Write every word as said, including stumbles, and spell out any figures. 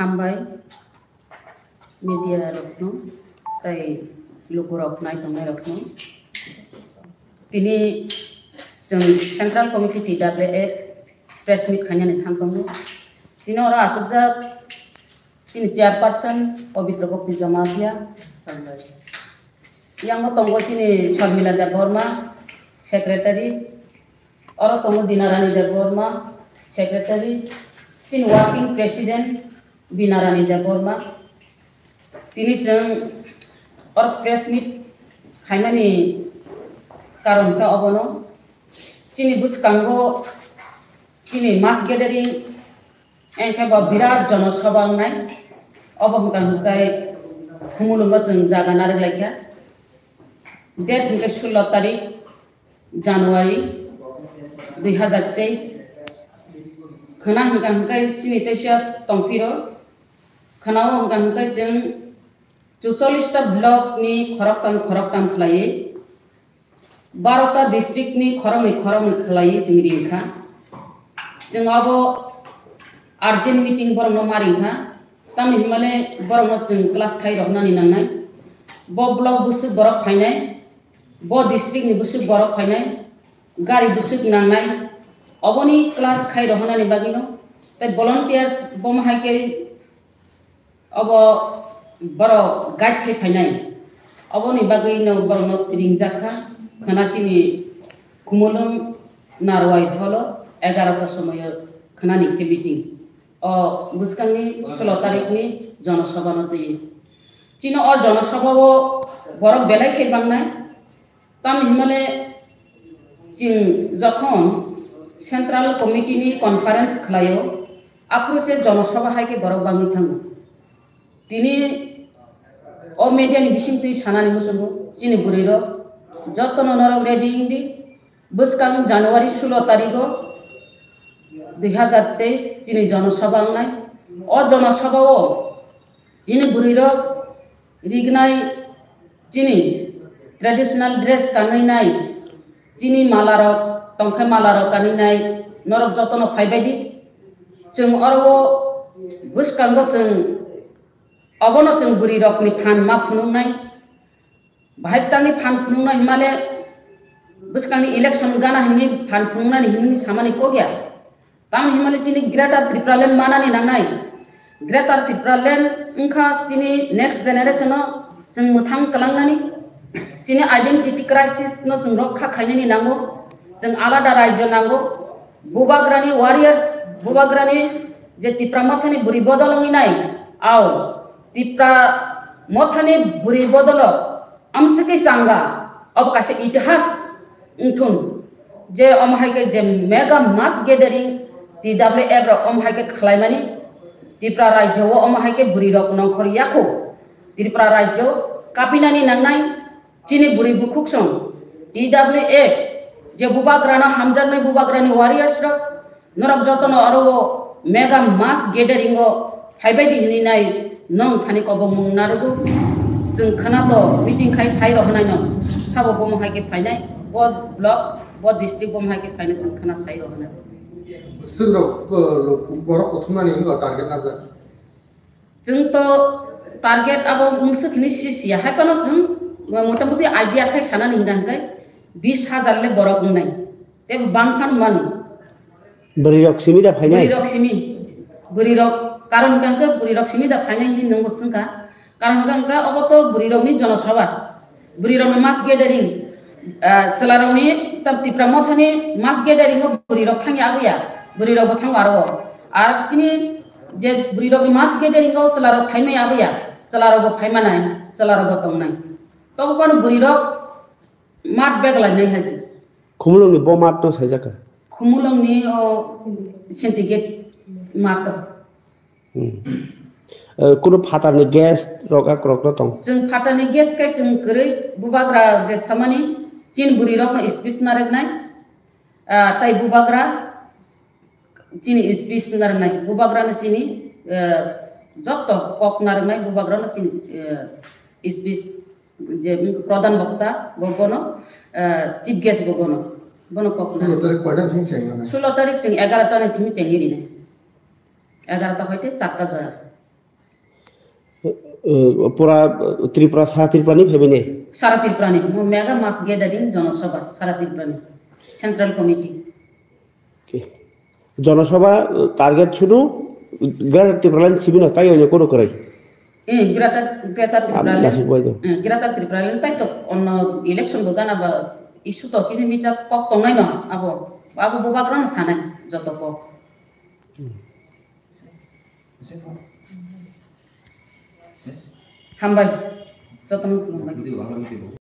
Hambai media rokno tei lukurok naitongnai rokno. Tini chwng Central Committee T W F press meet khainani thang tongo. Tini oro achukjak chini chairperson Pabitra Bhakti Jamatia. Yang tongo chini Sharmila Debbarma, secretary. Oro tongo Dinarani Debbarma, secretary, chini working president Binarani Debbarma. Tini chwng oro press meet khaimani karon khe obono. Chini bwskango chini mass gathering, engkhe bo birat jono sabha wngnai. Obo hwnkha hwnkhe Khumulwngo chwng jaga narwk laikha. Date hwnkhe sullo tarik January dui hazar teis. Khwna hwnkha hwnkhe chini teisa tongphiro. Khwnao hwnkha hwnkhe chwng chuchollis ta block ni khoroktham khoroktham khlaiwi, baro ta district ni khoroknwi khoroknwi khlaiwi chwng ringkha. Chwng abo urgent meeting borokno ma ringkha. Tamni hwnmale borokno chwng class khai rohornani nangnai. Bo block bwswk borok phainai, bo district ni bwswk borok phainai, gari bwswk nangnai. Oboni class khai rohornani bagwino tei volunteers bomo hai khe obo borok guide khai phainai. Oboni bagwino borokno ringjak kha. Khwna chini Khumulwng Narwai holo egarota somoyo khwnani khe meeting. O bwskangni sullo tarikni jonosabhano twi. Chini o jonosabhao borok belai khe bangnai. Tamni hwnmale chwng jokhon Central Committee ni conference khlaio, aphuru se jonosabha hai khe borok bangwi thango. Tini o media ni bisingtwi sanani muchungo, chini bwrwi rok jotono norok ready wngdi. Bwskang January sullo tarigo dui hazar teis chini jonosabha wngnai. O jonosabhao chini bwrwi rok rignai chini traditional dress kanwi nai, chini mala rok tongkhe mala rok kanwi nai, norok jotono phaibai di. Chwng oro o bwskango chwng obono chwng bwrwi rokni phan ma phunuknai. Bahai tangwi phan phunuknai hwnmale bwskangni election gana hwnwi phan phunuknani hwnwi samani kok ya. Tamni hwnmale chini Greater Tipraland manani nangnai. Greater Tipraland wngkha chini next generation o chwng mwthang kwlangnani. Chini identity crisis no chwng rokha khainani nango. Chwng alada rajyo nango. Bubagrani warriors, Bubagrani je Tipra Mothani bwrwi bodol wngwi nai, ao Tipra Mothani bwrwi bodolo amsiki changa, obo kaisa itihas wngthun je omo hai khe je mega mass gathering T W F rok omo hai khe khlaimani, Tripura rajyo o omo hai khe bwrwi rok nongkhor yakho, Tripura rajyo kapinani nangnai. Chini bwrwi bukhuksong T W F je bubagrano hamjaknai bubagrani warriors rok, norok jotono aro o mega mass gathering o phaibai di hwnwi nai nong thani kobongmung narwgo. Chwng khwna to meeting khai sai rw hwnai no sabo bomo hai khe phainai bo block bo district bomo hai khe phainai chwng khwna sai rw hwnai. Bwswk rok, uh, borok kothomnani wngkha target najak. Chwng to target abo mwswk hinwi si siya, hai phano chwng motamuti idea khai sanani hwnka hwnkhe bis hajar le borok wngnai, tei bang phan mano. Bwrwi rok simi da phainai? Bwrwi rok simi, bwrwi rok, karon hwnkha hwnkhe bwrwi rok simi da phainai hinwi nwngbo swngkha, karon hwnkha hwnkhe obo to bwrwi rokni jonosabha. Bwrwi rokni mass gathering, ah, chwla rokni tam Tipra Mothani mass gathering o bwrwi rok thangya aboya, bwrwi rok bo thango aro. Ar chini je bwrwi rokni mass gathering o chwla rok phaimaya aboya, chwla rok bo phaimanai, chwla rok bo tongnai. Tobo phano bwrwi rok mat bag lainai hai se. Khumulwngni bo mat no saijak kha? Khumulwngni o syndicate mat o. Hmm. Eh, kuno phatarni guest rok ak rok no tong? Chwng phatarni guest khe chwng kwrwi bubagra je samani chini bwrwi rokno speech narwknai, ah, tai bubagra chini speech narwknai, bubagrano chini, eh, jotto kok narwknai bubagrano chini, eh, speech je pradhan bokta bo bono, eh, chief guest bo bono, bono kok narwknai. Sullo tarik koita simi chengna? Sullo tarik chwng egarota ni simi chengwi rinai. Egarota hoite charta jora. Uh, pura uh, Tripura, Sara Tripura ni phaibai ne? Sara Tripura ni, mo mega mass gathering Jana Sabha, Sara Tripura ni, Central Committee. Okay. Jana Sabha uh, target sudu Greater Tipraland simi no, tai onyo kono kwrwi? Eh, Greater, Greater Tipraland. Nasik bai do. Eh, Greater Tipraland tai to onno election bo gana ba issue to kini micha kok tongnai no abo, abo bubagra no sanai joto kok. Hambai. Jotono khulumbai.